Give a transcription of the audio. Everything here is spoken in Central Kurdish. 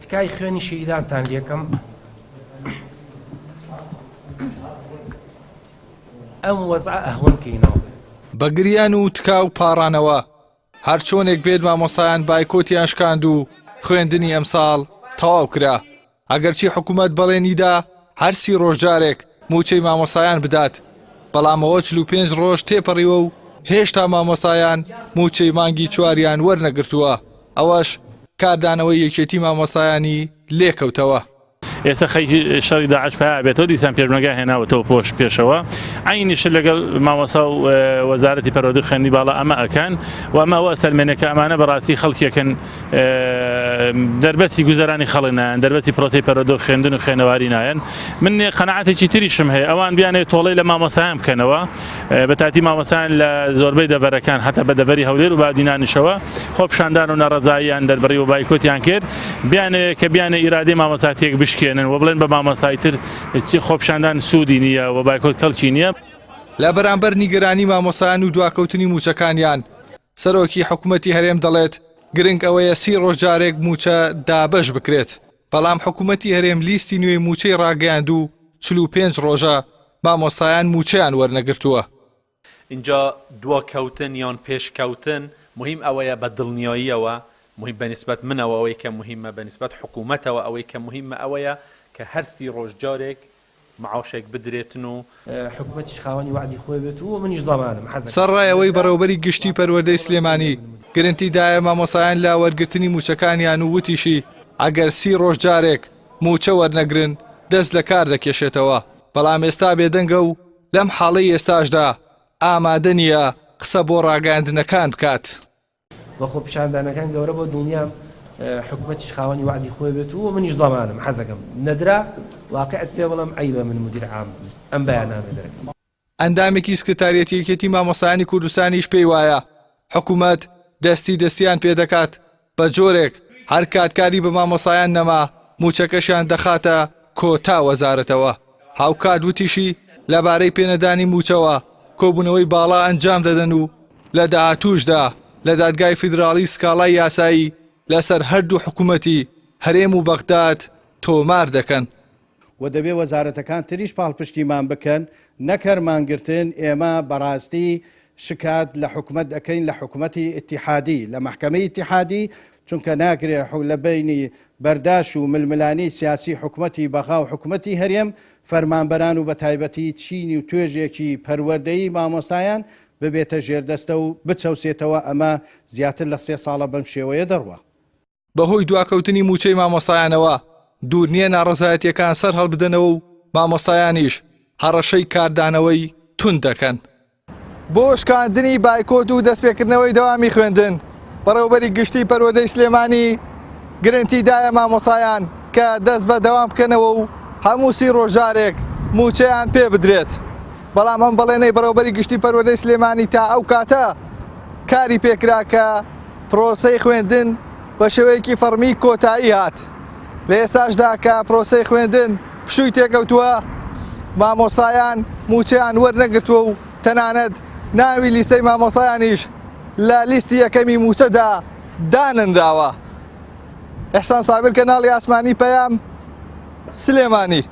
تکای خوێنی شەهیدانتان لێکەم ئەم وەزعە ئەهوەن کەینەوە. بە گریان و تکا و پاڕانەوە هەرچۆنێک بێت مامۆستایان بایکۆتیان شکاند و خوێندنی ئەمساڵ تەواو کرا. ئەگەرچی حکومەت بەڵێنیدا هەر سی ڕۆژ جارێک مووچەی مامۆستایان بدات، بەڵام ئەوە 45 ڕۆژ تێپەڕیوە و هێشتا مامۆستایان مووچەی مانگی چواریان وەرنەگرتووە، ئەوەش کاردانەوەی یەکێتی مامۆستایانی لێکەوتەوە. ئێستا خەریکی شەڕی داعش پیا بێتەوە دیسان پێشمەرگە هێناوەتەوە پۆش پێشەوە عینی شت لەگەڵ مامۆسا و وەزارەتی پەروەردە خوێندنی باڵا ئەمە ئەکەن و ئەمە ئەوە سەلمێنێ کە ئەمانە بەڕاستی خەڵکێکن دەربەستی گوزەرانی خەڵک نایەن دەربەستی پرۆسەی پەروەردە و خوێندن و خوێنەواری نایەن من قەناعەتێکی تریشم هەیە ئەوان بیانەوێت تۆڵەی لە مامۆسایان بکەنەوە بە تاتی مامۆسایان لە زۆربەی دەڤەرەکان حتا بە دەڤەری هەولێر و بادینانیشەوە خۆپیشاندان و ناڕەزاییان دەربڕی و بایکۆتیان کرد بیانەوێت کە بیانە ئیرادەی مامۆستا تێک بشکێنن و بڵێن بە مامۆستای تر خۆپیشاندان سوودی نییە و بایکۆت کەڵکی نییە. لە بەرامبەر نیگەرانی مامۆستایان و دواکەوتنی مووچەکانیان، سەرۆکی حکومەتی هەرێم دەڵێت، گرنگ ئەوەیە سی ڕۆژ جارێک مووچە دابەش بکرێت، بەڵام حکومەتی هەرێم لیستی نوێی مووچەی ڕاگەیاند و 45 ڕۆژە مامۆستایان مووچەیان وەرنەگرتووە. ئینجا دواکەوتن یان پێشکەوتن موهیم ئەوەیە بە دڵنیاییەوە موهیم بە نیسبەت منەوە ئەوەی کە موهیمە بە نیسبەت حکوومەتەوە ئەوەی کە موهیمە ئەوەیە کە هەر سی ڕۆژ جارێک معاشێک بدرێتن و. حکومەتیش خاوەنی وەعدی خۆی بێت و منیش زەمانم حەزەکەم. سەرەڕای ئەوەی بەڕێوەبەری گشتی پەروەردەی سلێمانی گرنتی دایە مامۆستایان لە وەرگرتنی مووچەکانیان و وتیشی، ئەگەر سی ڕۆژ جارێک مووچە وەرنەگرن دەست لە کار دەکێشێتەوە، بەڵام ئێستا بێدەنگە و لەم حاڵەی ئێستاشدا ئامادە نییە قسە بۆ ڕاگەیاندنەکان بکات. و خۆپیشاندانەکان گەورە بۆ دڵنیام حکومەتیش خاوەنی وەعدی خۆی بێت و منیش زەمانم حەزەکەم نەدرا واقعت پێ بڵێم عەیبە من مدیر عام بم ئەم بەیاننامە دەرەکەم. ئەندامێکی سکرتاریەتی یەکێتی مامۆستایانی کوردستانیش پێی وایە حکومەت دەستی دەستیان پێدەکات بە جۆرێک هەر کات کاری بە مامۆستایان نەما مووچەکەشیان دەخاتە کۆتا وەزارەتەوە. هاوکات وتیشی لەبارەی پێنەدانی مووچەوە کۆبوونەوەی باڵا ئەنجام دەدەن و لە داهاتووشدا لە دادگای فیدراڵی سکاڵای یاسایی لەسەر هەردوو حکومەتی هەرێم و بەغداد تۆمار دەکەن. و دەبێ وەزارەتەکان تریش پاڵپشتیمان بکەن نەک هەر مانگرتن، ئێمە بەڕاستی شکات لە حکومەت دەکەین لە حکومەتی ئیتیحادی لە مەحکەمەی ئیتیحادی چونکە ناکرێ لە بەینی بەرداش و ململانێی سیاسی حکومەتی بەغا و حکومەتی هەرێم فەرمانبەران و بەتایبەتی چینی و توێژێکی پەروەردەیی مامۆستایان ببێتە ژێردەستە و بچەوسێتەوە ئەمە زیاتر لە سێ ساڵە بەم شێوەیە دەڕوا. بەهۆی دواکەوتنی مووچەی مامۆستایانەوە، دوور نییە ناڕەزایەتییەکان سەرهەڵبدەنەوە و مامۆستایانیش هەڕەشەی کاردانەوەی توند دەکەن. بۆ شکاندنی بایکۆت و دەستپێکردنەوەی دەوامی خوێندن، بەڕێوەبەری گشتیی پەروەردەی سلێمانی گرنتی دایە مامۆستایان کە دەست بە دەوام بکەنەوە و هەموو سی ڕۆژ جارێک مووچەیان پێ بدرێت. بەڵام ئەم بەڵێنەی بەڕێوەبەری گشتیی پەروەردەی سلێمانی تا ئەو کاتە کاری پێکرا کە پرۆسەی خوێندن بە شێوەیەکی فەڕمی کۆتایی هات. لە ئێستاشدا کە پرۆسەی خوێندن پشووی تێکەوتووە، مامۆستایان مووچەیان وەرنەگرتووە و تەنانەت ناوی لیستەی مامۆستایانیش لە لیستی یەکەمی مووچەدا دانەنراوە. ئیحسان سابر، کەناڵی ئاسمانی پەیام، سلێمانی.